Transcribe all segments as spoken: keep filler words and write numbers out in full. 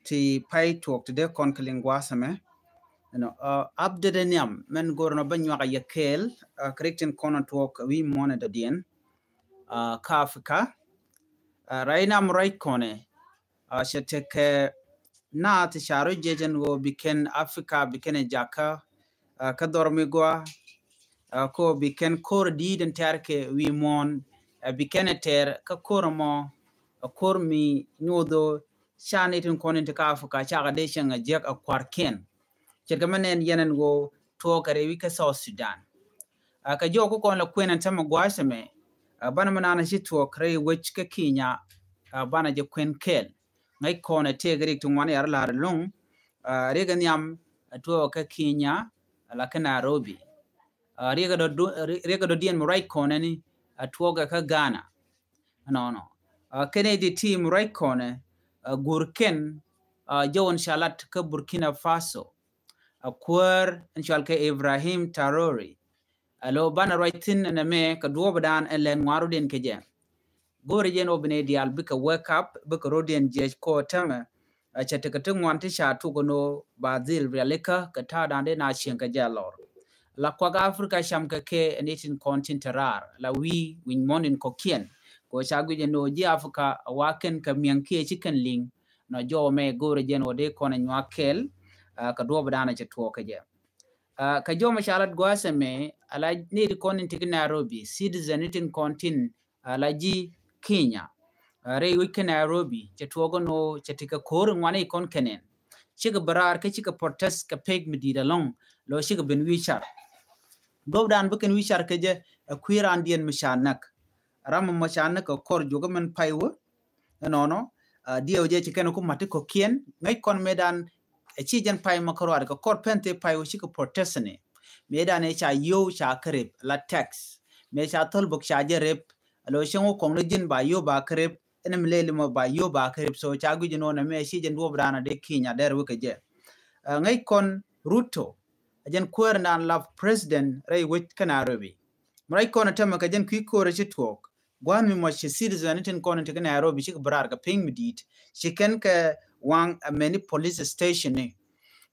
ti pay tuɔk ti dee kɔn kɛ liŋ gua̱a̱th ɛmɛ. Ɛnɔ, uh, update ni am mɛn go̱r nɔ bä nyuak a yɛ kɛɛl, uh, kɛ rik tin kɔn tuɔk wi̱i̱ muɔ̱n ɛ dɔ̱diɛn. Uh, kä Africa, uh, right now, right kɔnɛ, uh, cɛ tekɛ naath ca rɔ jiɛc ɛn ɣöö bi kɛn Africa bi kɛn ɛ jakä, uh, kä dhɔr mi gua, uh, ko bi kɛn ko̱r di̱i̱t ɛn tɛ̈r kɛ wi̱i̱ muɔ̱ɔ̱n, uh, bi kɛn ɛ tɛr kä ko̱r ɛmɔ, uh, ko̱r mi nyuɔth ɣöö ca ni tin kɔn in ti kä Africa cakɛ dee cieŋ a jiäk a kua̱rkiɛn. Ce̱tkɛ mɛ nɛn yɛn ɛn ɣöö tuɔɔk kɛ rɛy wi̱c kä South Sudan. Uh, kɛ jɔɔk kä kɔn la kuɛn ɛn tämɛ gua̱a̱th ɛmɛ, uh, banɛ mɛ naan ci tuɔɔk rɛy wec kä Kenya, uh, banɛ jɛ kuɛn kɛɛl. Ŋäc kɔn ɛ tëëk rik ti ŋuan yar la̱r lo̱ŋ, uh, riɛk ɛ nhiam, uh, tuɔɔk kä Kenya, uh, la kä Nairobi. Uh, riɛk ɛ dɔ, riɛk ɛ dɔ̱diɛn mi ruac kɔn ɛni, uh, tuɔɔk ɛ kä Ghana. Nɔnɔ. Uh, kɛn ɛ di ti mi ruac kɔn ɛ, uh, gur kɛn, uh, jɔwän ca lat kä Burkina Faso. A kuäär ɛn cɔal kɛ Ibrahim Traoré. Alo banɛ ruac thi̱n ɛn ɛmɛ kɛ duɔɔpdan ɛn lɛn ŋuarudiɛn kɛ jɛ. Go̱o̱rɛ jɛn ɔ bi nɛy diaal bikɛ wake up, bikɛ rɔ̱diɛn jiɛc kɔ tämɛ. A cɛ tekɛ ti ŋuan ti ca tuk ɛn ɔ ba dhil rialikä kɛ ta̱a̱dan dee na cieŋ kɛ jɛ lɔr. La kuak Africa cam kɛ kɛ ɛn itin kɔn tin te raar la wi̱i̱ wi̱ny muɔ̱n in kɔ̱kiɛn. Kɛ ɔ ca guic ɛn ɔ ji̱ Africa a wakiɛn kɛ miɛŋ kiɛ ci kɛn liŋ. Nɔ jɔwä mɛ go̱o̱rɛ jɛn ɔ dee kɔn ɛ nyuak kɛɛl, uh, kɛ duɔɔpdan ɛ cɛ tuɔɔk kɛ jɛ. Uh, kɛ jɔmɛ ca lat gua̱a̱th ɛmɛ, ala ni ti kɔn in ti kä Nairobi, citizen ni tin kɔn tin, ala ji̱ Kenya. Uh, rɛy wec kä Nairobi, cɛ tuɔɔk ɛn ɣöö cɛ ti kɛ ko̱r ŋuan i̱ kɔn kɛnɛn. Cikɛ bɛ raar kä cikɛ protest kɛ pek mi di̱i̱t ɛlɔ̱ŋ, lɔ cikɛ ben wi̱i̱ car. Duɔ̱pdan bi kɛn wi̱i̱ car kɛ jɛ, ɛ kui̱ raandiɛn mi ca näk. Ram mɔ ca näk kɛ kɔr juɔk mɛn pay wä, ɛnɔnɔ, uh, diɛw jɛ ci kɛn ku mat ti kɔ̱kiɛn, ŋäc kɔn mëëdan, ɛ ci jɛn pay ma kä ruaat kɛ kɔr pɛn thie pay wä cikɛ protest ni. Mëëdan ɛ ca yio̱w ca kä rep la tax. Mëë ca thol bok ca jɛ rep, alo cäŋ wä kɔŋ ni ji̱n ba yio̱w ba kä rep, ɛn mi lɛli mɔ ba yio̱w ba kä rep, so ca guic nɔnɛ mëë ci jɛn duɔ̱pdan a dee Kenya dɛr wä kɛ jɛ. Uh, ŋäc kɔn Ruto, a jɛn kuäärdan la president rɛy wec kä Nairobi. Mi ruac kɔn a tämɛ kɛ jɛn kui̱ ko̱r a ci tuɔɔk. Gua̱n mi mɔ ci citizen ni tin kɔn in ti kä Nairobi cikɛ bɛ raar kɛ piny mi di̱i̱t. Ci kɛn kɛ waŋ a mɛni police station ni.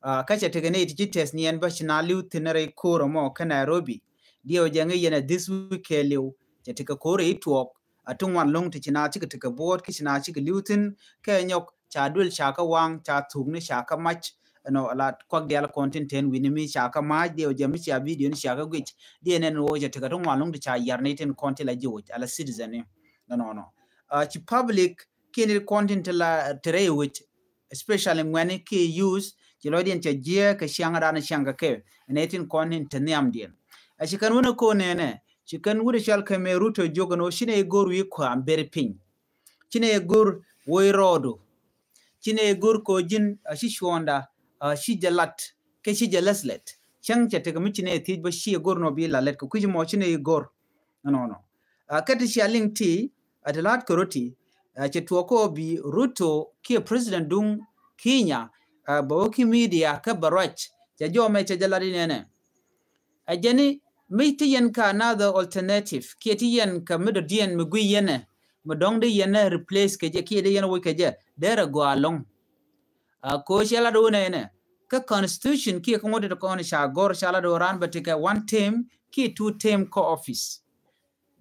Uh, kä cɛ tekɛ ni ti ci tɛth ni ɛn bä ci na li̱w thi̱n rɛy ko̱r ɛmɔ kä Nairobi. Diɛw jɛ ŋäc yɛn a this week kɛ li̱w. Cɛ tekɛ ko̱r i̱ tuɔɔk. A ti ŋuan lo̱ŋ ti ci na cikɛ tekɛ buɔɔt ki ci na cikɛ li̱w thi̱n kɛ nyɔk ca duël ca kä waŋ ca thuk ni ca kä mac. Ɛnɔ la kuak dial kɔn tin ten wi̱ni mi ca kä mac diɛw jɛ mi cia video ni ca kä guic. Diɛ nɛn wä jɛ tekɛ ti ŋuan lo̱ŋ ti ca yar ni tin kɔn ti la ji̱ wec ala citizen ni. Nɔnɔ. Uh, ci public kiɛ ni kɔn tin ti la ti rɛy wec, especially ŋuɛni kiɛ youth, ci lɔcdiɛn cɛ jiɛ kɛ ciaŋ ran ciaŋ kɛ kɛ. Ɛn ɛ tin kɔn tin ti nhiamdiɛn. A ci kɛn wun ɛ ko̱n nɛnɛ, ci kɛn wut ɛ cɔal kɛ mɛ Ruto jiök ɛn ɣöö ci nɛ i̱ go̱r wi̱i̱ kua̱a̱m ber piny. Ci nɛ i̱ go̱r woc rɔɔdu. Ci nɛ i̱ go̱r ko̱ ji̱n a ci cuɔ̱ɔ̱ŋda a ci jɛ lat kɛ ci jɛ läth lɛt. Cäŋ cɛ tekɛ mi ci nɛ i̱ thiec bä ci i̱ go̱r nɔ bi la lɛt kɛ kui̱c mɔ ci nɛ i̱ go̱r. Nɔnɔ. A kä ti cia liŋ ti a ti la̱t kɛ rot ti a cɛ tuɔɔk kɔ bi Ruto kiɛ president duŋ Kenya a bɛ wä ki media kä bɛ ruac cɛ jɔmɛ cɛ jɛ lat inɛnɛ. A jɛni mi ti yɛn ka another alternative kiɛ ti yɛn ka mi dɔ̱diɛn mi gui yɛnɛ mi dɔ̱ŋ di yɛn replace kɛ jɛ kiɛ di yɛn woc kɛ jɛ derɛ gɔaa lɔŋ. A ko cɛ lat wunɛ inɛ kä constitution kiɛ kä ŋuɔ̱t ti kɔn ca gɔr ca lat wä ran bɛ ti kɛ one term kiɛ two term kä office.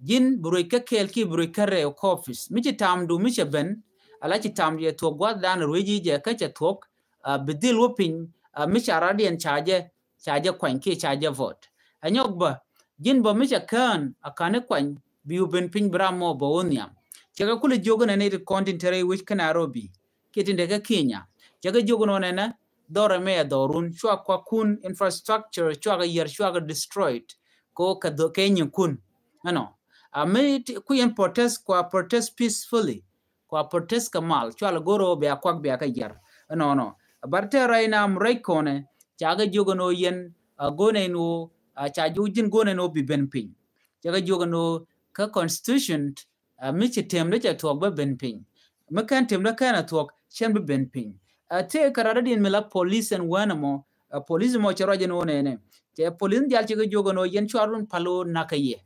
Ji̱n bi ruec kä kɛɛl kiɛ bi ruec kä rɛw kä office mi ci tamdu mi cɛ ben. Ala ci tamdu cɛ thuɔ̱k gua̱thdan ruec ji̱ jɛ kä cɛ thuɔ̱k. A bi dhil wä piny a mi ca radiɛn ca jɛ ca jɛ kuany kiɛ ca jɛ vote. A nyɔk bä ji̱n bä mi cɛ kään a kani kuany bi wä ben piny bi ram mɔ bä wä nhiam. Cɛ kɛ kulɛ jiök nɛ ni ti kɔn tin te rɛy wec kä Nairobi kiɛ tin te kä Kenya. Cɛ kɛ jiök nɔ nɛnɛ dhɔrɛ mɛ ɛ dhɔrun cua kuakun infrastructure cua kɛ yɛr cua kɛ destroyed. Ko kɛ dho kɛ nyinkun. Ɛnɔ a mi ku yɛn protest kua protest peacefully. Kua protest kɛ mal cual go̱r ɔ bia kuak bia kɛ jiar. Ɛnɔnɔ a bar tɛ rɛy na mi rɛy kɔnɛ ca kɛ jiök ɛn ɔ yɛn a go̱nɛ ɛn ɔ a ca jiök ji̱n go̱nɛ ɛn ɔ bi ben piny. Ca kɛ jiök ɛn ɔ kä constitution a mi ci tem dee cɛ thuɔk bä ben piny. Mi kɛn tem dee kɛn a thuɔk cɛn bi ben piny. A tëë kɛ rat dee diɛn mi la police ɛn wään ɛmɔ a police ɛmɔ cɛ ruac ɛn ɣöö nɛnɛ cɛ police ni dial cɛ kɛ jiök ɛn ɣöö yɛn cuarun pal ɣöö nakä yɛ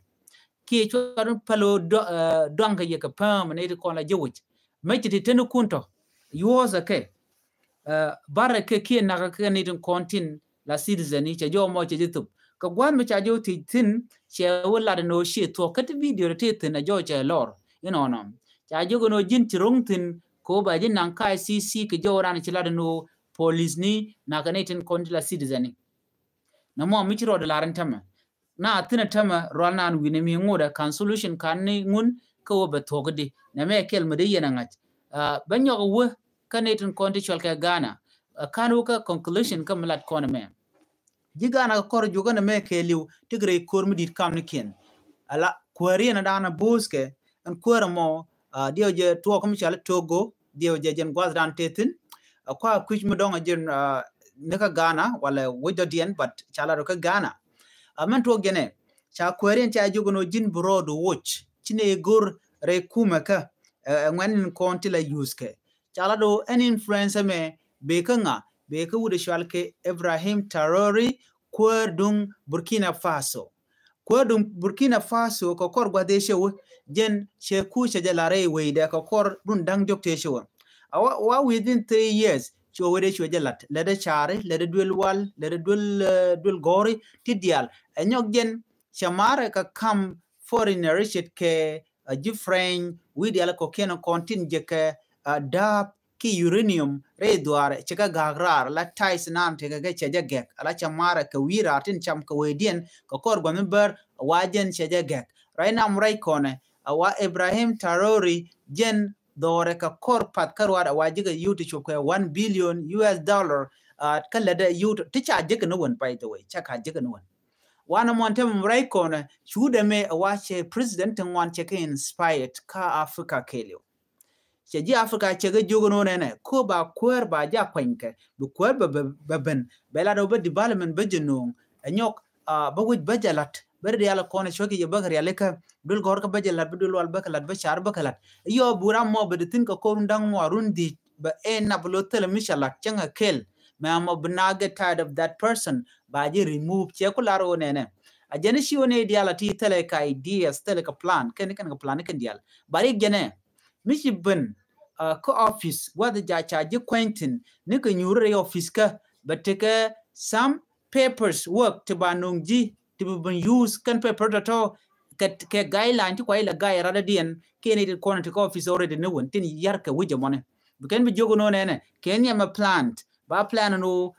kiɛ cuarun pal ɣöö duaŋkɛ yɛ kɛ pääm ni ti kɔn la jɛ wec. Mɛ ci ti teni kun tɔ yuɔ̱ɔ̱th ɛ kɛ Barɛ kɛ kiɛ nakä kɛ ni tin kɔn tin la citizen ni cɛ jɔw mɔ cɛ ji̱ thup. Kɛ gua̱n mi ca jɔw thiec thi̱n cɛ wä lat ni wä ciɛ thuɔk kä ti video ti thi̱n a jɔw cɛ lɔr. Inɔnɔ ca jɔw ni wä ji̱n ci ro̱ŋ thi̱n kɛ wä ba ji̱ naŋ ka I C C kɛ jɔw ran ci lat ni wä police ni nakä ni tin kɔn tin la citizen ni. Nɛ mɔ mi ci rɔɔdɛ lar in tämɛ na thi̱n a tämɛ rual naan wi̱n mi ŋut a kan solution kan ni ŋun kä wä bɛ thuɔk di nɛ mɛ kɛl mi di yɛn a ŋa̱c. Bɛ nyɔk wä kä ni tin kɔn ti cual kɛ Ghana. Kan wä kä conclusion kä mi lat kɔn mɛ ji̱ Ghana kä kɔr jukä nɛ mɛ kɛɛliw ti gɛ rɛy ko̱r mi di̱t kam ni kiɛn. Ala kuääri ɛn a da̱a̱n a bo̱o̱th kɛ ɛn kuäärä mɔ. Diɛw jɛ tuɔɔk mi cɔal Togo, diɛw jɛ jɛn gua̱th dan te thi̱n. Kua kui̱c mi dɔ̱ŋ a jɛn ni kä Ghana walɛ wec dɔ̱diɛn, but ca lat kä Ghana. Mɛn tuɔɔk jɛnɛ ca kuääri ɛn ca jok ɛn ɔ ji̱n bi rɔɔd woc ci ni go̱r rɛy kumɛ kä ɛ ŋuɛn in kɔn ti la use kɛ. Ca lat ɔ ɛn influence mɛ bee kä ŋa, bee kä wut ɛ cual kɛ Ibrahim Traoré, kuäär duŋ Burkina Faso. Kuäär duŋ Burkina Faso kɛ kɔr gua̱th ëë cɛ wä jɛn cɛ ku cɛ jɛ lar rɛy wecdɛ kɛ kɔr run da̱ŋ diɔ̱k tëë cɛ wä. A wa within three years cuɛ wecdɛ cuɛ jɛ lat, lɛt ɛ caari, lɛt ɛ duel wal, lɛt ɛ duel duel gɔ̱ri ti diaal. Ɛ nyɔk jɛn cɛ marɛ kɛ kam foreigner ce̱tkɛ a ji̱ French wi̱i̱ diaal kɔ̱kiɛn kɔn tin jɛ kɛ a da̱a̱p ki uranium rɛy dhuaar cɛ kɛ ga̱a̱k raar la tais naan tekɛ kɛ cɛ jɛ gɛk ala cɛ marɛ kɛ wi̱i̱ raar tin cam kɛ wecdiɛn kɛ kɔr gua̱n mi bär a wa jɛn cɛ jɛ gɛk. Ruac nam ruac kɔnɛ a wa Ibrahim Traoré jɛn dhɔrɛ kɛ kɔr path kä ruaar a wa ji̱ kɛ yut ti cop kɛ one billion U S dollar. Kä lätdɛ yut ti ca ji̱ kɛ ni wän, by the way, ca ka ji̱ kɛ ni wän. Wanɛ mɔn te mɛ ruac kɔnɛ cudɛ mɛ a wa cɛ president ti ŋuan cɛ kɛ inspired kä Africa kɛɛliw. Cɛ ji̱ Africa cɛ kɛ jiök ɛn ɣän ɛnɛ kä ba kuäär ba jɛ a kuanykɛ, bi kuäär bɛ ben bɛ lat ɔ bä development bä jɛ no̱o̱ŋ. Ɛ nyɔk bä wec bä jɛ lat bä ri rial kɔn ɛ cuɔ̱c kɛ jɛ bä kɛ rialikä duel gɔ̱rkä bä jɛ lat bä duel wal bä kɛ lat bä car bä kɛ lat. Yɔ bi ram mɔ bɛ di thi̱n kɛ ko̱r run da̱ŋ ŋuan run dhiec bɛ ɛn nap lo thilɛ mi cɛ lat cäŋ ɛ kɛl. Mɛ mɔ bi na get tired of that person ba jɛ remove cɛ ku lar ɣän ɛnɛ. A jɛn i̱ ci ɣän ɛ diaal a ti thilɛ kɛ ideas thilɛ kɛ plan kɛn kɛn kɛ plan kɛn diaal. Ba rik jɛn ɛ mi ci ben kä office gua̱th ja̱ ca ji̱ kuɛny thi̱n ni kɛ nyuur rɛy office kä bɛ tekɛ some papers work ti ba no̱o̱ŋ ji̱ ti bi ben use kɛn paper tɔ̱tɔ̱ kɛ guideline ti kua ilɛ guide rat dɔ̱diɛn kiɛ ni ti kɔn ti kä office already ni wän tin yar kɛ wi̱c ɛmɔni. Bi kɛn bi jiök ɛn ɣän ɛnɛ kɛ nhiamɛ plant ba plan ɛn ɣöö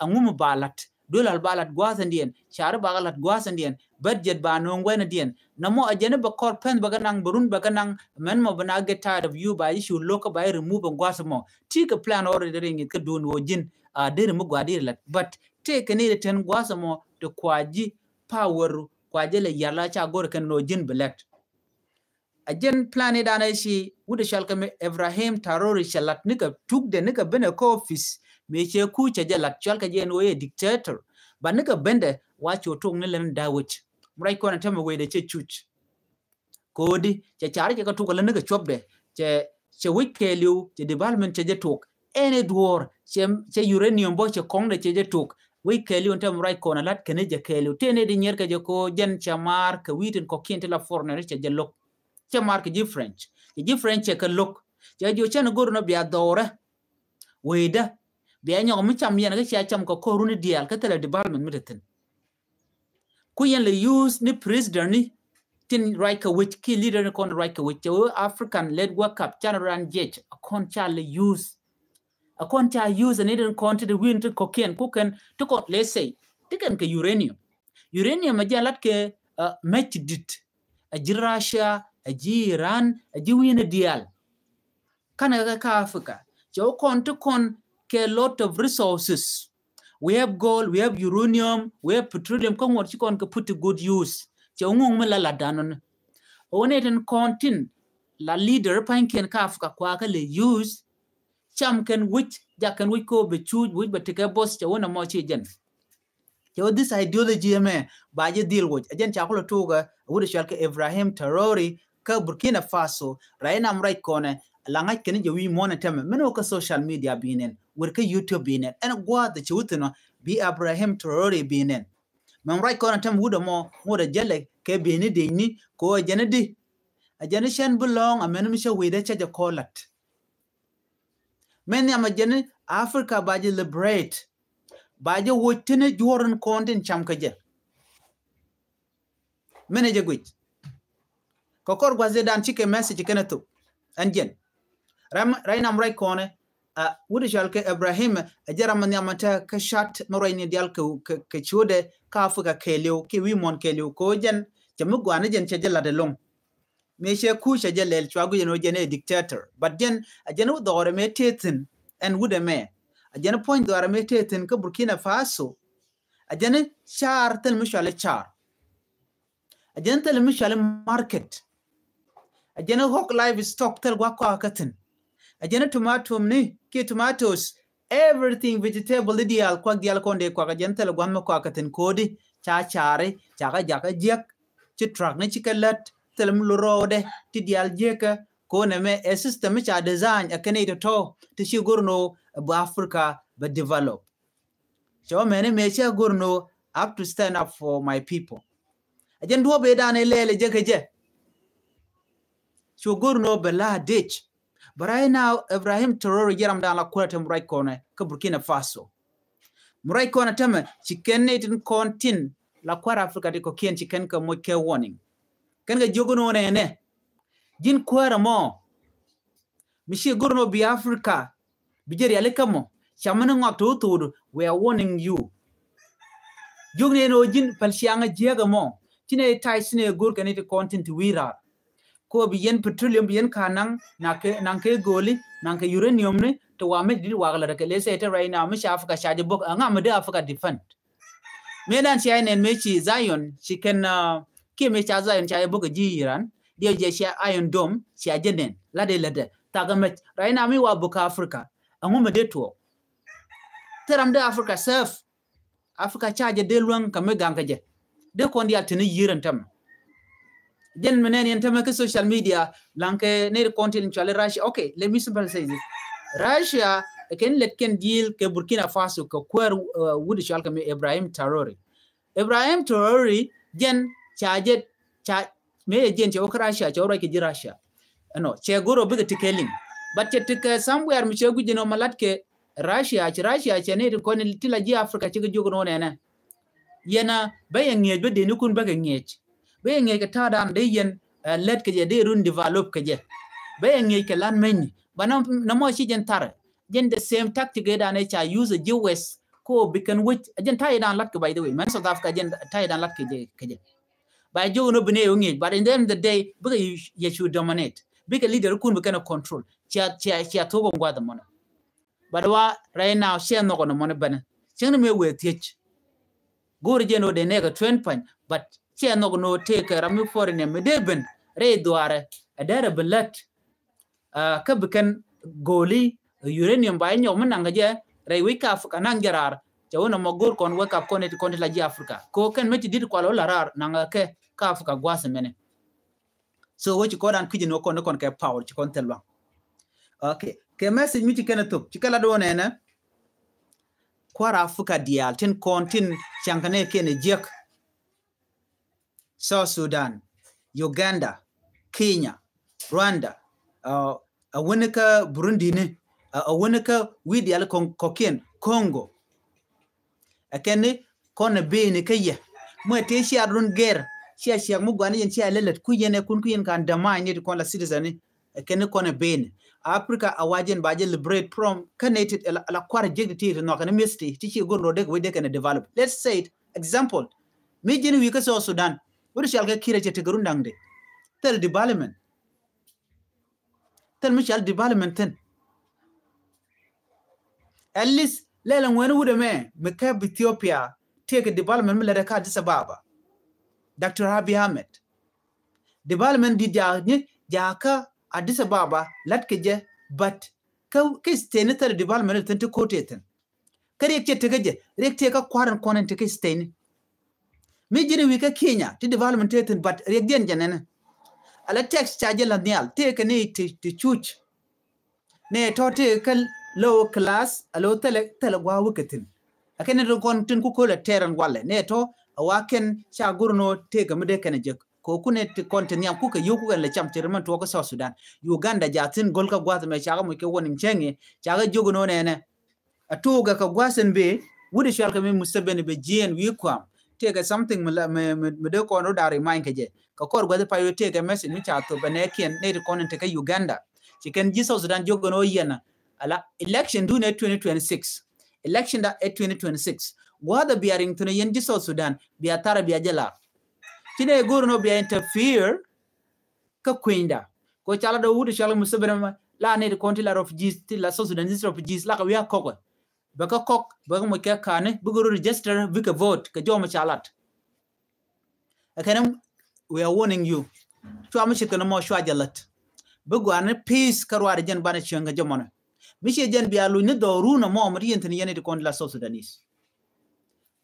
a ŋum ba lat. Duel al ba lat gua̱a̱th ɛn diɛn, cari ba lat gua̱a̱th ɛn diɛn, budget ba no̱o̱ŋ wɛn ɛn diɛn. Nɔmɔ a jɛn bɛ kɔr pɛn bɛ kɛ naŋ, bɛ run bɛ kɛ naŋ, mɛn mɔ bɛ na get tired of you ba ji̱ cu lo̱k kä ba ji̱ remove ɛn gua̱a̱th mɔ. Ti kɛ plan already ri ŋi̱th kä duun wä ji̱n a deri mi gua̱a̱ deri lat. But tëëkɛ ni ri tɛn gua̱a̱th mɔ ti kua ji̱ power kua ji̱ lɛ yar la ca go̱r kɛn nɔ ji̱n bi lɛt. A jɛn plan i̱ danɛ ci wut ɛ cual kɛ mi Ibrahim Traoré cɛ lat nikɛ tukdɛ nikɛ benɛ kä office mi cɛ ku cɛ jɛ lat cual kɛ jɛ ɛn ɣöö yɛ dictator. Ba nikɛ bendɛ wa cu tok ni lɛn da̱wec. Mi ruac kɔn ɛ tämɛ wecdɛ cɛ cuc. Ko̱di cɛ car cɛ kɛ tok lɛ nikɛ cuɔpdɛ cɛ cɛ wec kɛɛliw cɛ development cɛ jɛ tok. Ɛn ɛ duɔ̱ɔ̱r cɛ cɛ uranium bä cɛ kɔŋdɛ cɛ jɛ tok. Wec kɛɛliw ɛn tämɛ ruac kɔn ɛ la̱t kɛn jɛ kɛɛliw tëë ni di nyier kɛ jɛ ko̱ jɛn cɛ maar kɛ wi̱i̱ tin kɔ̱kiɛn ti la foreigner cɛ jɛ lo̱k. Cɛ maar kɛ ji̱ French cɛ ji̱ French cɛ kɛ lo̱k. Cɛ ji̱ cɛn go̱r nɔ bia dhɔrɛ. Wecdä bia nyɔk mi cam yɛn kä cia cam kɛ ko̱r runi diaal kä thilɛ development mi te thi̱n. Ku yɛn lɛ use ni president ni tin ruac kɛ wec ki leader ni kɔn ruac kɛ wec cɛ wee African led work up can ran jiɛc a kɔn ca lɛ use. A kɔn ca use ni den kɔn ti de win ti kɔkiɛn ku kɛn ti kɔn, let's say ti kɛn kɛ uranium. Uranium a jɛ lat kɛ mɛc ti dit a ji̱ Russia a ji̱ Iran a ji̱ win a diaal. Kan kɛ kä Africa cɛ wä kɔn ti kɔn kɛ lot of resources. We have gold, we have uranium, we have petroleum kä ŋuɔt ci kɔn kɛ put to good use. Cɛ wä ŋuŋ mi la la danɔ ni. Wä ni tin kɔn tin la leader pa̱nykiɛn kä Africa kua kä lɛ use. Cam kɛn wi̱c jak kɛn wi̱c ko bɛ cuuc wi̱c bɛ tikɛ both cɛ wä nɛ mɔ ci jɛn. Cɛ wä this ideology ɛmɛ ba jɛ dhil woc a jɛn ca kulɛ tuukɛ a wut a cual kɛ Ibrahim Traoré kä Burkina Faso. Ruac nam ruac kɔnɛ la ŋa̱c kɛn jɛ wi̱i̱ muɔ̱nɛ tämɛ mɛn wä kä social media bi nɛn wër kä YouTube bi nɛn ɛn gua̱a̱th cɛ wä thi̱n wä bi Ibrahim Traoré bi nɛn. Mɛn ruac kɔnɛ tämɛ wut ɛmɔ ŋot a jälɛ kɛ bi ni dec ni ko a jɛn di a jɛn cɛn bi lɔ̱ɔ̱ŋ a mɛn mi cä wi̱i̱dɛ cä jɛ kɔɔlat. Mɛn nhiam a jɛn ni Africa ba jɛ liberate. Ba jɛ woc tini juɔr in kɔn tin cam kä jɛ. Mɛn ɛ jɛ guic. Kɛ kɔr gua̱th jɛ dan cikɛ message kɛn ɛ thok. Ɛn jɛn. Ram, ray nam ray kɔnɛ. A wut cɔal kɛ Ibrahim, a jɛ ram nhiam a tɛ kɛ chat mɛ ruacni dial kɛ, kɛ, kɛ ciötdɛ kä Africa kɛɛliw, kɛ wi̱i̱ muɔ̱n kɛɛliw, kɛ ɣöö jɛn cɛ mi gua̱a̱ni jɛn cɛ jɛ lat ɛlɔ̱ŋ. Mëë cɛ kuc cɛ jɛ lɛl cua guic ɛn ɣöö jɛn ɛ dictator. But jɛn a jɛn wä dhɔrɛ mëë tëë thi̱n ɛn wut ɛmɛ. A jɛn puɔ̱ny dhɔrɛ mëë tëë thi̱n kä Burkina Faso. A jɛn car thil mi cɔal i̱ car. A jɛn thil mi cɔal i̱ market. A jɛn ɣɔk livestock thil gua̱k kɔakä thi̱n. A jɛn tomato ni kiɛ tomatoes, everything, vegetable i̱ diaal kuak diaal kɔn dee kuak. A jɛn thil gua̱n mi kɔakä thi̱n ko̱di ca cari ca kä jakä jiäk. Ci truck ni ci kɛ lät thil mi lo rɔɔdɛ ti diaal jiäkä. Ko̱n ɛmɛ ɛ system mi ca design ɛ kɛn i̱ tɔtɔ ti ci go̱r ni ɣöö ɛ bä Africa bɛ develop. Cɛ wä mɛni mëë cɛ go̱r ni ɣöö I have to stand up for my people. A jɛn duɔ̱ɔ̱p ëë dan ëë lɛɛl ɛ jɛ kɛ jɛ. Cu go̱r ni ɣöö bɛ la dec. But right now Ibrahim Traoré jɛ ram dan la kuäär te mi ruac kɔnɛ kä Burkina Faso. Mi ruac kɔnɛ tämɛ ci kɛn ni tin kɔn tin la kuäär Africa ti kɔ̱kiɛn ci kɛn kɛ moc kɛ warning. Kɛn kɛ jiök ni ɣöö nɛnɛ ji̱n kuäärä mɔ mi ci go̱r ni ɣöö bi Africa bi jɛ riali kä mɔ. Ca mini ŋɔak ti wä thokdu, we are warning you. Jiök ni ɛn ɣöö ji̱n päl ciaŋä jiäkä mɔ ci nɛ tac ci nɛ go̱r kɛ ni ti kɔn tin ti wi̱i̱ raar. Kɛ ɣöö bi yɛn petroleum bi yɛn ka naŋ naŋ kɛ, naŋ kɛ go̱o̱li naŋ kɛ uranium ni ti wa mi dit wak lät kɛ lɛ sɛ te right now mi ca Africa ca jɛ bok. Ɛŋa mi dee Africa defend? Mëë dan cia nɛn mëë ci Zion ci kɛn kiɛ mëë ca Zion ca jɛ bok kɛ ji̱ Iran. Diɛ jɛ cia Iron Dome cia jɛ nɛn la dee lätdɛ thakä mɛc right now mi wa bok kä Africa. Ɛŋu mi dee tuɔɔk? Thil ram dee Africa serve. Africa ca jɛ dee luäŋ kɛ mi gaŋ kɛ jɛ. Dee kɔn diaal tini yi̱i̱r ɛn tämɛ. Jɛn mi nɛn yɛn tämɛ kä social media laŋ kɛ nɛy ti kɔn tin cuali Russia. Okay, let me simply say this. Russia kɛn lɛt kɛn deal kɛ Burkina Faso kɛ kuäär wut cual kɛ mi Ibrahim Traoré. Ibrahim Traoré jɛn ca jɛ ca mëë yɛ jiɛn cɛ wä kä Russia cɛ wä ruac kɛ ji̱ Russia. Ɛnɔ cɛ go̱r ɔ bikɛ ti kɛ liŋ. But cɛ ti kɛ somewhere mi cɛ gui̱c jɛn ɔ ma lat kɛ Russia ci Russia cɛ ni ti kɔn ti la ji̱ Africa cikɛ jiök ni wä nɛnɛ. Yɛn a bä yɛ ŋi̱eec bä dee ni kun bä kɛ ŋi̱eec. Bä yɛ ŋi̱eec kɛ ta̱a̱ dan dee yɛn lät kɛ jɛ dee run develop kɛ jɛ. Bä yɛ ŋi̱eec kɛ lan meny ba na mɔ ci jɛn tharɛ. Jɛn the same tactic ëë dan ëë ca use a ji̱ West ko bi kɛn wec a jɛn ta̱a̱ ëë dan lat kɛ, by the way, mɛn South Africa jɛn ta̱a̱ ëë dan lat kɛ jɛ kɛ jɛ. Ba jiök ni wä bi ni yɛ wä ŋi̱eec, but in the end of the day bikɛ yɛ cu dominate. Bikɛ leader kun bi kɛn a control. Cia cia cia thok ɔ gua̱th mɔnɛ. But wa right now cɛ nhɔk ni mɔni bɛnɛ. Cieŋni mi wee thiec. Go̱o̱ri jɛ ni wä dee nɛɛkɛ twen pany, but cɛ nhɔk ni wä tëëkɛ ram mi foreign mi dee ben rɛy dhuaarɛ. Ɛ dee rɛ bi lät. Kä bi kɛn go̱o̱li uranium ba inyɔk mi naŋ kɛ jɛ rɛy wi̱c ka Africa naŋ jɛ raar. Cɛ wä nɔmɔ go̱o̱r kɔn wake up kɔn it kɔn it la ji̱ Africa ko kɛn mi ti dit kual wä la raar naŋ kɛ ka Africa gua̱a̱th mɛnɛ. So wä ci kɔn dan kui̱c ni wä kɔn ni kɔn kɛ power ci kɔn thil luaŋ. Okay. Kɛ message mi ci kɛn a thok ci kɛ la duɔn ɛnɛ. Kua̱r Africa diaal tin kɔn tin caŋ kɛ nɛ kɛn ɛ jiäk. South Sudan, Uganda, Kenya, Rwanda, a wuni kä Burundi ni, a wuni kä wi̱i̱ diaal kɔkiɛn Congo. Ɛ kɛn ni kɔn ɛ beni kä yɛ. Muɛ tëë cia run gɛr cia ciak mi guani yɛn cia lɛ lät ku yɛn ɛ kun ku yɛn kan däma̱a̱ny ni ti kɔn la citizen ni. Ɛ kɛn ni kɔn ɛ beni Africa a wa jɛn ba jɛ liberate from kä nɛ ti la kuar jek ti ti ti nhɔk kɛn ni misti ti ci gon rɔ dek wec dek kɛn ɛ develop. Let's say it example. Mi ji̱n wi̱i̱ kä South Sudan wut cɔal kɛ Kiir a cɛ tekɛ run da̱ŋ di. Thil development. Thil mi cɔal development thin. At least lɛl ɛŋuɛn wut ɛmɛ mi kɛp Ethiopia tekɛ development mi lɛt ɛ kä Addis Ababa. Doctor Abiy Ahmed. Development di jaak ni jaak kä Addis Ababa lat kɛ jɛ, but kä kä state ni thil development thin ti kote thin. Kä riɛk cɛ tekä jɛ, riɛk tekä kua̱r in kɔn in tekä state ni. Mi ji̱n wi̱i̱ kä Kenya ti development tëë thi̱n, but riɛk diɛn jɛ nɛnɛ. Ala tax ca jɛ la nhial tëë kɛ ni ti cuc. Nɛ tɔ tëë kä low class a low thilɛ thilɛ gua̱a̱ wikɛ thi̱n. A kɛn ni ti kɔn tin ku kolɛ tɛɛr ɛn walɛ nɛ tɔ a wa kɛn ca gur ni tëë kɛ mi dee kɛn a jek. Kɛ kunɛ ti kɔn ti nhiam kukɛ yio̱w kukɛ lɛ cam ti ri mɛn tuɔɔk kä South Sudan. Uganda jaathin go̱l kä gua̱th mɛ cakɛ muc kɛ warning cɛŋɛ, cakɛ jiök nɔ nɛnɛ. A tuɔɔkɛ kɛ gua̱th in bee wut i̱ cual kɛ mi Museveni bɛ jiɛɛn wi̱i̱ kuam. Tëëkɛ something mi dee kɔn rɔ da̱r imany kɛ jɛ. Kɛ kɔr gua̱th i̱ pay wee tëëkɛ message mi ca thop ɛ nɛɛkiɛn nɛy ti kɔn in tekɛ Uganda. Ci kɛn ji̱ South Sudan jiök nɔ yɛn a la election dun ɛ twenty twenty-six. Election da ɛ twenty twenty-six. Gua̱th a bia riŋ thunɛ yɛn ji̱ South Sudan bia thar a bia jɛ la. Ci nɛ go̱r nɔ bia interfere kä kui̱nyda. Ko cala dɔ wut cala Museveni ma la ni ti kɔn ti la refugees, ti la South Sudanese refugees la ka wi̱i̱ a kɔk. Bɛ kä kɔk bɛ kä moc kɛ kani bikɛ ro register bikɛ vote kɛ jɔm ca lat. Ɛ kɛn we are warning you. Cua mi ce̱tkɛ ni mɔ cua jɛ lät. Bi gua̱a̱r ni peace kä ruaar jɛn banɛ cieŋ kɛ jɛ mɔnɛ. Mi ciɛ jɛn bia luny ni dhɔrun ɛmɔ mi ti yɛn thi̱n yɛn iti kɔn ti la South Sudanese.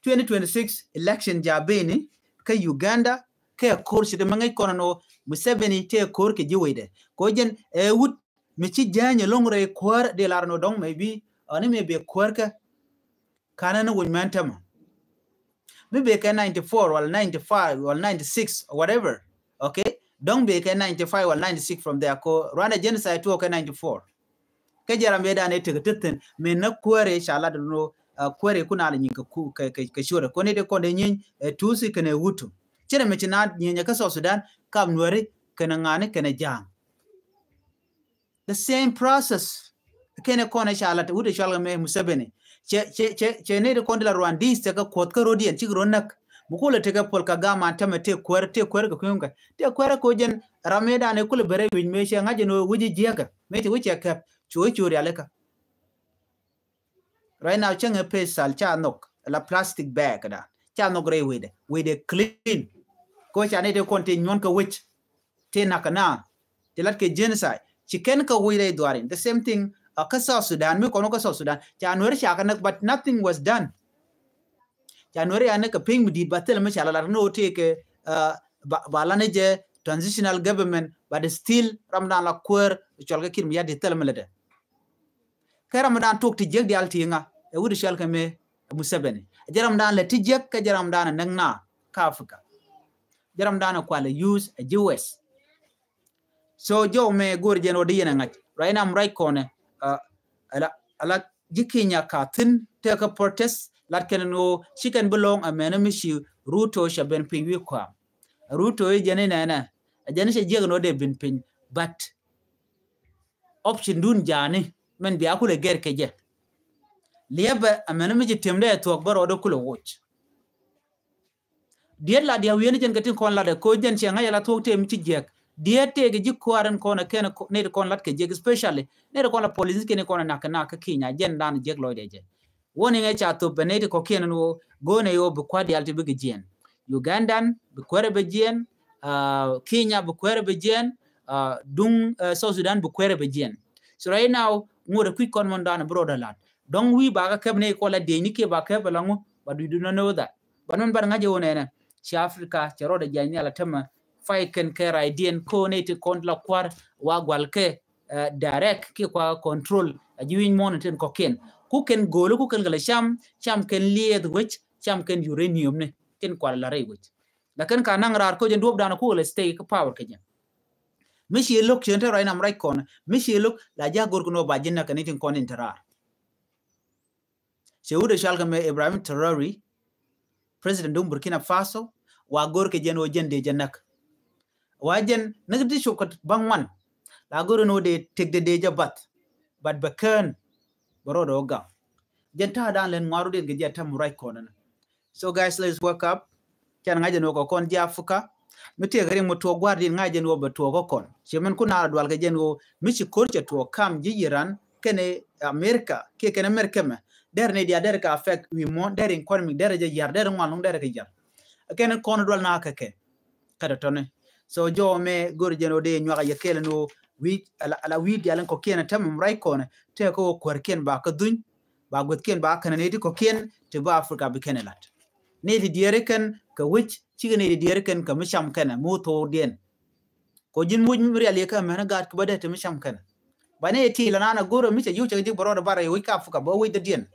Twenty twenty-six election ja beni kä Uganda kɛ ko̱r ci dee mi ŋäc kɔn ɛn ɣöö Museveni tëë ko̱r kɛ ji̱ wecdɛ. Kɛ ɣöö jɛn ɛ wut mi ci jäny ɛlɔ̱ŋ rɛy kuäär dee lar ɛn ɣöö dɔ̱ŋ maybe ɔni mi bɛ kuäär kä kanɛ ni wuny mɛn tämɛ. Mi bɛ kɛ ninety-four wala ninety-five wala ninety-six or whatever. Okay, dɔ̱ŋ bɛ kɛ ninety-five wala ninety-six from there ko ruanda genocide tuɔ kɛ ninety-four. Kɛ jɛ ram bɛ dan ɛ tek tethin mi na kuäär ɛ ca lat no kuäär ɛ kun ala nyin kɛ ku kɛ kɛ kɛ sure ko ni de kɔn de nyin ɛ tusi kɛnɛ wutu. Cɛ rɛ mi ci na nyin ɛ kä South Sudan kam nuɛri kɛnɛ ŋani kɛnɛ ja̱a̱ŋ. The same process. Kɛnɛ kɔn ɛ ca lat wut ɛ cɔal kɛ mɛ Museveni. Cɛ cɛ cɛ cɛ ni de kɔn di la ruan dis tɛ kɛ kuɔth kä rodiɛn cik ro näk. Mi kulɛ tekɛ pol ka gama tämɛ tëë kuäär tëë kuäär kɛ kui̱ŋkɛ tëë kuäär kɛ jɛn ram mëë danɛ kulɛ bɛ rɛy wi̱c mëë cɛ ŋa̱c jɛn wee wi̱c jiɛkɛ mëë cɛ wi̱c cɛ kɛp cu wi̱c cu rialikä. Right now cäŋɛ pesal ca nhok la plastic bag da ca nhok rɛy wecdɛ wecdɛ clean. Ko ca ni tëë kɔn tëë nyuɔn kɛ wec. Tëë nakä na ti lat kɛ genocide ci kɛn kä wec rɛy dhuarin. The same thing kä South Sudan mi kɔn wä kä South Sudan ca nuɛri ca kɛ näk but nothing was done. Ca nuɛri anɛ kɛ piny mi dit ba thil mi ca la lat ni wä tëë kɛ ba la ni jɛ transitional government but still ram dan la kuäär cɔl kɛ kir mi yat di thil mi lɛ dɛ. Kɛ ram dan tuɔk ti jiäk dial ti ŋa ɛ wut cɔl kɛ mi Museveni. Jɛ ram dan lɛ ti jiäk kɛ jɛ ram dan näk na kä Africa. Jɛ ram dan kualɛ use ɛ ji̱ west. So jɔw mɛ go̱o̱r jɛn wä di yɛn a ŋa̱c ruac nam ruac kɔnɛ. Ala ala ji̱ Kenya ka thi̱n tëë kä protest lat kɛn ni wä ci kɛn bi lɔŋ a mɛn mi ci Ruto cɛ ben piny wi̱i̱ kuam. Ruto i̱ jɛn inɛnɛ a jɛn cɛ jiäk ni wä dee bin piny but option dun jani mɛn bia kulɛ gɛr kɛ jɛ. Liɛpɛ a mɛn mi ci tiɛm dee thuɔk bä rɔɔdɛ kulɛ woc. Diet la dia wieni jɛn kɛ tin kɔn lat ɛ ko jɛn cɛ ŋa̱c ala thuɔk tem ci jiɛk. Diet tëë kɛ ji̱ kuaar in kɔn ɛ kɛn nɛy ti kɔn lat kɛ jiɛk especially nɛy ti kɔn la police kɛn kɔn ɛ nak kɛ nak kä Kenya jɛn dan jiɛk lɔcdɛ jɛ. Warning ɛ ca thop bɛ nɛy ti kɔkiɛn in woo go̱o̱nɛ yoo bi kua̱r dial ti bikɛ jiɛn. Ugandan bi kuɛrɛ bɛ jiɛn. Kenya bi kuɛrɛ bɛ jiɛn. Duŋ South Sudan bi kuɛrɛ bɛ jiɛn. So right now ŋot ɛ kui̱c kɔn mɔn dan bi rɔɔdɛ lat. Dɔ̱ŋ wi̱i̱ bakä kɛp ni kɔl a diecni kiɛ ba kɛp ala ŋu but we do not know that. But mɛn bat ŋa̱c ɛ wä nɛnɛ ci Africa cɛ rɔɔdɛ jiany nhial a tämɛ. Fay kɛn kɛ raydiɛn ko ni ti kɔn la kuar wa gual kɛ direct kiɛ kua control a ji̱ wi̱ny muɔ̱n tin kɔkiɛn. Ku kɛn go̱o̱li ku kɛn kɛ la cam cam kɛn liɛth wec cam kɛn uranium ni tin kual la rɛy wec. Lakin ka naŋ raar ko jɛn duɔp dan ku kɛ la stay kä power kɛ jɛn. Mi ci lo̱k cien te ruac nam ruac kɔn mi ci lo̱k la jak go̱r kɛ ni wä ba ji̱n na kɛ ni tin kɔn in te raar. Cɛ wut ɛ cɔal kɛ mɛ Ibrahim Traore president duŋ Burkina Faso. Wa go̱r kɛ jɛn wä jɛn dee jɛ näk. Wa jɛn näk ti cop kɛ baŋ wan la go̱r ni wä dee tek dee dee jɛ bath. But bɛ kään bɛ rɔɔdɛ wä gaŋ. Jɛn ta̱a̱ da̱a̱n lɛn ŋuaru den kɛ jɛ ta̱m ruac kɔn ni. So guys, let's wake up. Can ŋa̱c jɛn wä kɛ kɔn ji̱ Africa. Mi tëëkɛ riŋ mi tuɔɔk gua̱r din ŋa̱c jɛn wä bɛ tuɔɔk kä kɔn. Ciɛ min kun a dual kɛ jɛn wä mi ci ko̱r cɛ tuɔɔk kam ji̱ Iran kɛnɛ America kiɛ kɛnɛ America mɛ. Dɛr ni dia dɛr kɛ affect wi̱i̱ muɔ̱n dɛr economy dɛr jɛ yar dɛr ŋuan luŋ dɛr kɛ yar. Kɛnɛ kɔn dual na kɛ kɛ. Kä tɔtɔni. So jɔwä mɛ go̱r jɛn wä dee nyuak a yɛ kɛɛl ni wä wi̱i̱ ala wi̱i̱ dial in kɔkiɛn a tämɛ mi ruac kɔn tëëkɛ wä kuäärkiɛn ba kä dhuny. Ba guethkiɛn ba kɛn ni ti kɔkiɛn ti ba Africa bi kɛn lat. Ni ti diɛɛri kɛn kɛ wec cikɛ ni ti diɛɛri kɛn kɛ mi cam kɛn mi wä thokdiɛn. Kɔ ji̱n muc mi rial yɛ kɛ mɛn gaat kɛ bä dee ti mi cam kɛn. Ba ni ti la nana go̱r mi cɛ yiw cɛ ji̱ bɛ rɔɔd bara yɛ wec kä Africa bä wec dee diɛn.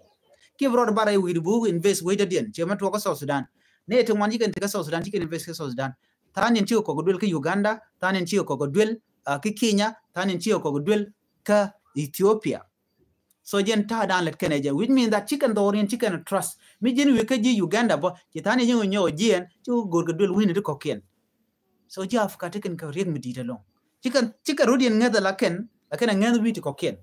Kiɛ bɛ rɔɔd bara yɛ wi̱i̱ di buk invest wec dee diɛn cɛ mɛ tuɔk kä South Sudan. Ni ti ŋuan ji̱ kɛn ti kä South Sudan ji̱ kɛn invest kä South Sudan. Tha̱a̱ŋ in cikɛ kɔk duel kä Uganda, tha̱a̱ŋ in cikɛ kɔk duel, uh, kä Kenya, tha̱a̱ŋ in cikɛ kɔk duel kä Ethiopia. So jɛn ta̱a̱ dan lät kɛnɛ jɛ, which means that ci kɛn dhɔriɛn ci kɛn trust. Mi ji̱n wi̱i̱ kä ji̱ Uganda bä, ci tha̱a̱ŋ in ji̱ nyɔk jiɛn, ci go̱r kɛ duel wi̱i̱ni ti kɔkiɛn. So ji̱ Africa ti kɛn kɛ riek mi di̱i̱t ɛlɔ̱ŋ. Ci kɛn, ci kɛn rut yɛn ŋäth ala kɛn, la kɛn ɛ ŋäth wi̱i̱ ti kɔkiɛn.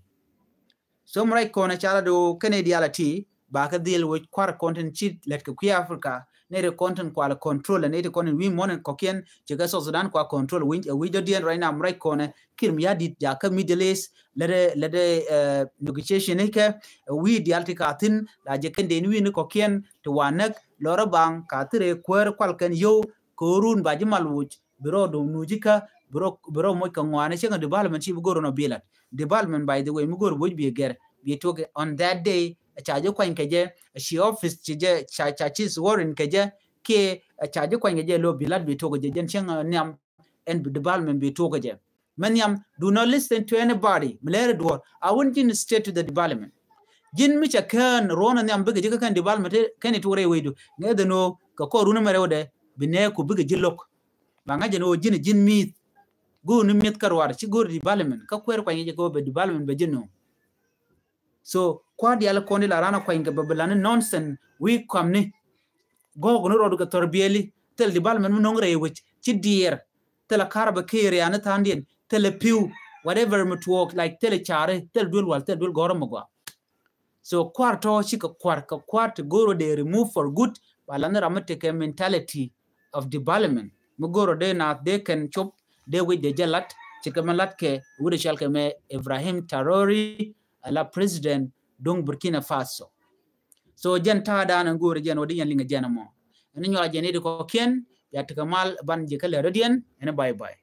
So mi rac kɔn ɛ ca la do kɛn ɛ diaal a ti ba kɛ dhil wec kuar kɔn tin ci lɛt kɛ kui̱ Africa, nɛ ri kɔn tin kual control, nɛ ri kɔn tin wi̱i̱ muɔ̱n in kɔkiɛn, ci kɛ South Sudan kua control, wi̱i̱, wi̱i̱ dɔ̱diɛn right now, mi rac kɔn ɛ Kiir mi ya dit ja kä Middle East, lɛt ɛ, lɛt ɛ, eh, negotiation ikɛ, eh, wi̱i̱ diaal ti ka thin, la jɛ kɛn den wi̱i̱ ni kɔkiɛn, ti wa näk, lɔrä baŋ, ka thirɛ kuäär kual kɛn yio̱w, kɛ ɣöö run ba ji̱ mal wuc, bi rɔ dom nuuc ikä, bi rɔ, bi rɔ moc kɛ ŋɔaani cieŋ development ci bi go̱r rɔ bilat. Development, by the way, mi go̱r boc bi gɛr, bi tuɔk on that day, ca ji̱ kuany kɛ jɛ, ci office ci jɛ, ca, ca ci sworn kɛ jɛ, kiɛ ca ji̱ kuany kɛ jɛ lo bilat bi tuɔk kɛ jɛ, jɛn cieŋ, uh, nhiam, ɛn development bi tuɔk kɛ jɛ. Mɛ nhiam, do not listen to anybody. Mi lɛɛri duɔr, a wun ji̱n straight to the development. Ji̱n mi ca kään ruɔ̱n nhiam bikɛ ji̱ kä kään development, kɛn i tuɔk rɛy wecdu. Ŋɛ dhɛ no̱o̱, kɛ kɔr run mɛ rɛwdɛ, bi nɛɛku bikɛ ji̱ lo̱k. Ba ŋa̱c jɛ ni ɣöö ji̱n, ji̱n mi̱i̱th. Go̱o̱r ni mi̱eth kä ruaar, ci go̱o̱r development, kä kuɛɛr kuany jɛ kɛ ɣöö bɛ development bɛ ji̱ no̱o̱. So kua̱r diaal kɔn di la raan a kuany kɛ bɛ, bɛ la ni nonsense wi̱i̱ kɔamni. Gɔɔk ni rɔɔdu kɛ thɔr biɛli, thil development mi no̱o̱ŋ rɛy wec, ci diɛɛr. Thil a ka̱r bɛ kɛ riani tha̱a̱ŋdiɛn, thil a pi̱w, whatever mi tuɔɔk, like, thil a ca̱ri, thil duel wal, thil duel gɔ̱rä mi gɔaa. So kua̱r tɔ̱ cikɛ kua̱r, kɛ kua̱r ti go̱o̱r dee remove for good, ba la ni ram mi tekɛ mentality of development. Mi go̱o̱r dee naath dee kɛn cop, dee wi̱c dee jɛ lat, cikɛ mi lat kɛ wi̱c dee cɔal kɛ mɛ Ibrahim Traoré, ala president duŋ Burkina Faso. So jɛn ta̱a̱ da̱a̱n ɛn go̱o̱r jɛn wä di yɛn liŋ jɛn ɛmɔ. Ɛn nyuak jɛn i̱ di kɔkiɛn, ya tekɛ mal ban jɛ kä lɛ rɔ̱diɛn, ɛn bye bye.